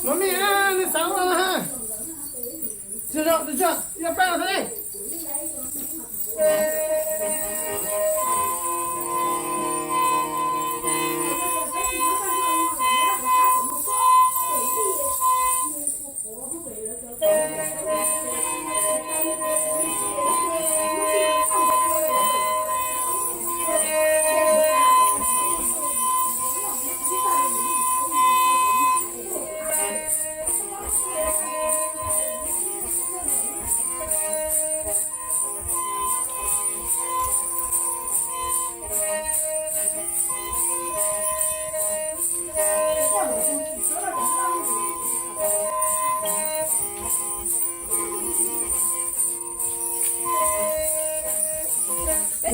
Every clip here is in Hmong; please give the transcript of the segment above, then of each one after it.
Mami, nws xav ua ha. Tsis zoo, tsis zoo, yog peb los ne. Peb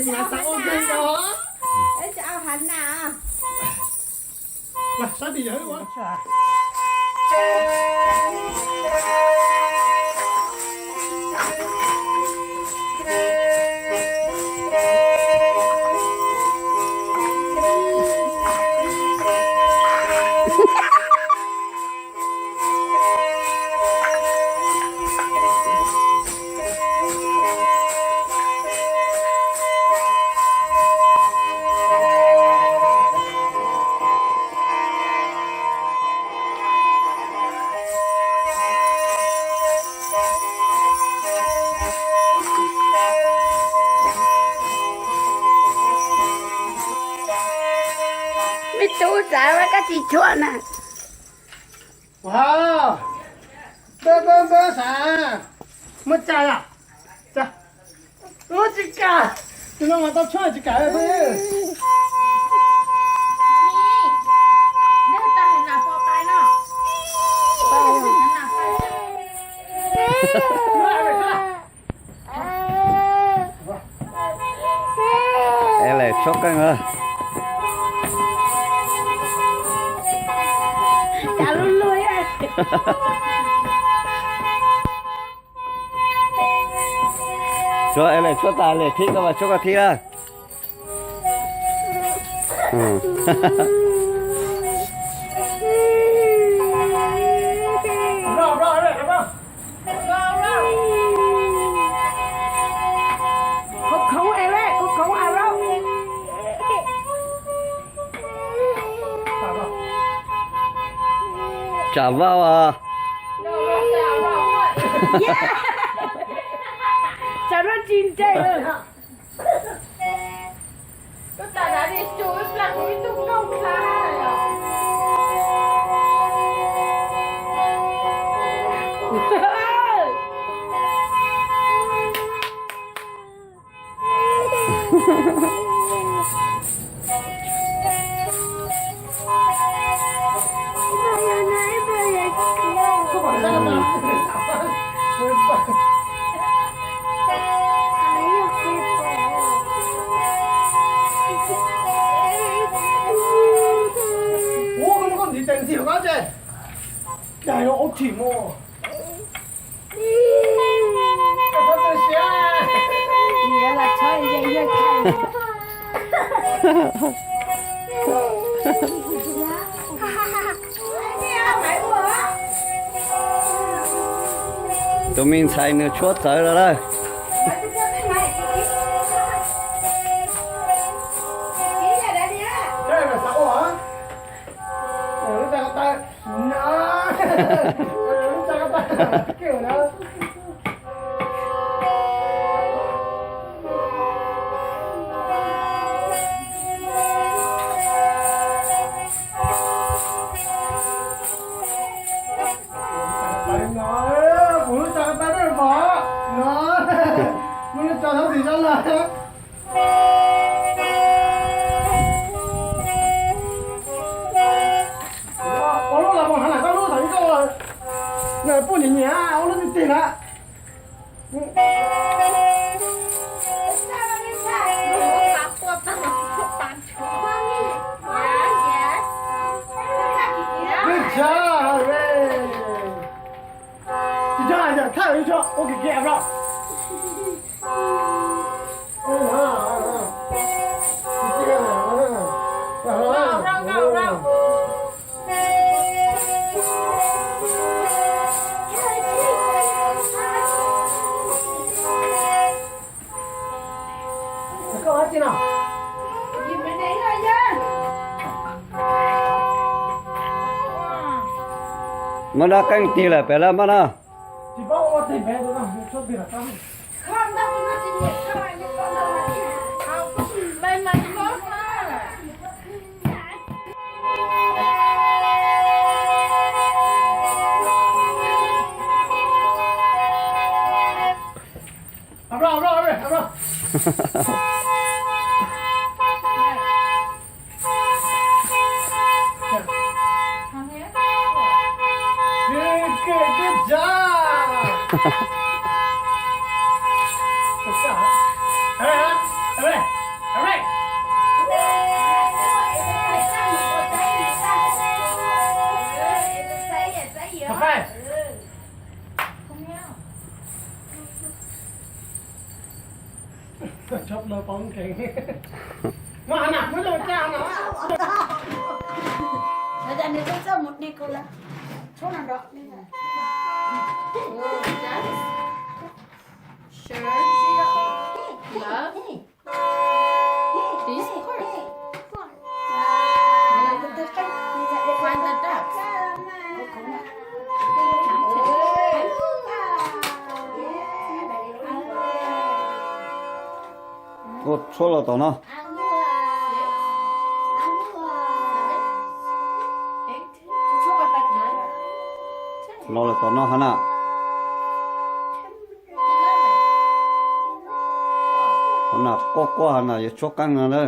tsis au hav na. Me tub, xav koj tsis tshuaj na. Wow, npawg, npawg, npawg, xav muaj cai os? Ub, tsis kam, tus no mas tau tshuaj tsis kam. Es lawm tshuab qeej lawm. Tshuab es lawm, tshuab tas lawm, thib koj mas tshuab koj thib na. Tsam vau os. Ua, koj ntxiv tes ntxiv hauv qab ces daig ua tshim mus. Tus me ntxhais nws tshuab txawv lawm lawm. Kuv lub tsa qab tais dej mos no, muaj lub tsa thab tim sab laj. Muab dab qeej tig lawm pem lawm maj na. Good, good, good job. What's up? All right, all right, all right. High five. Chop no poob kev. Mas hana muab coj tsa no. Ua cas nws txawj txawj mus dig kuv lawm. Tshuab no nrov. Sure. Love. This part. Find the ducks. Ua tshuab los tom no. Los lawm tom no hana. Hana quaj quaj hana yuav tshuab qeej no na.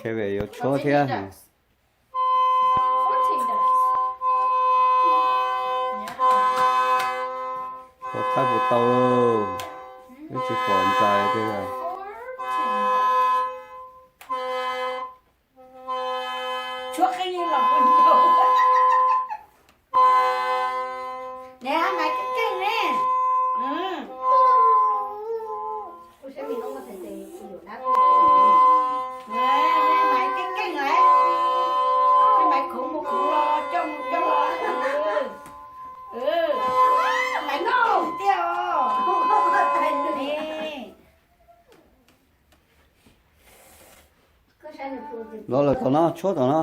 Kevin yuav tshuab thiab. Tshuab thaib puas tau, twb tsis pom ntsais tiag. Tshuab qeej los ua ntau. Niam, Maiv keej keej ne. Maiv keej keej lawm. Maiv khoov mus khoov los, coj mus coj los. Maiv noj tiag os. Los lawm tom no, tshuab tom no.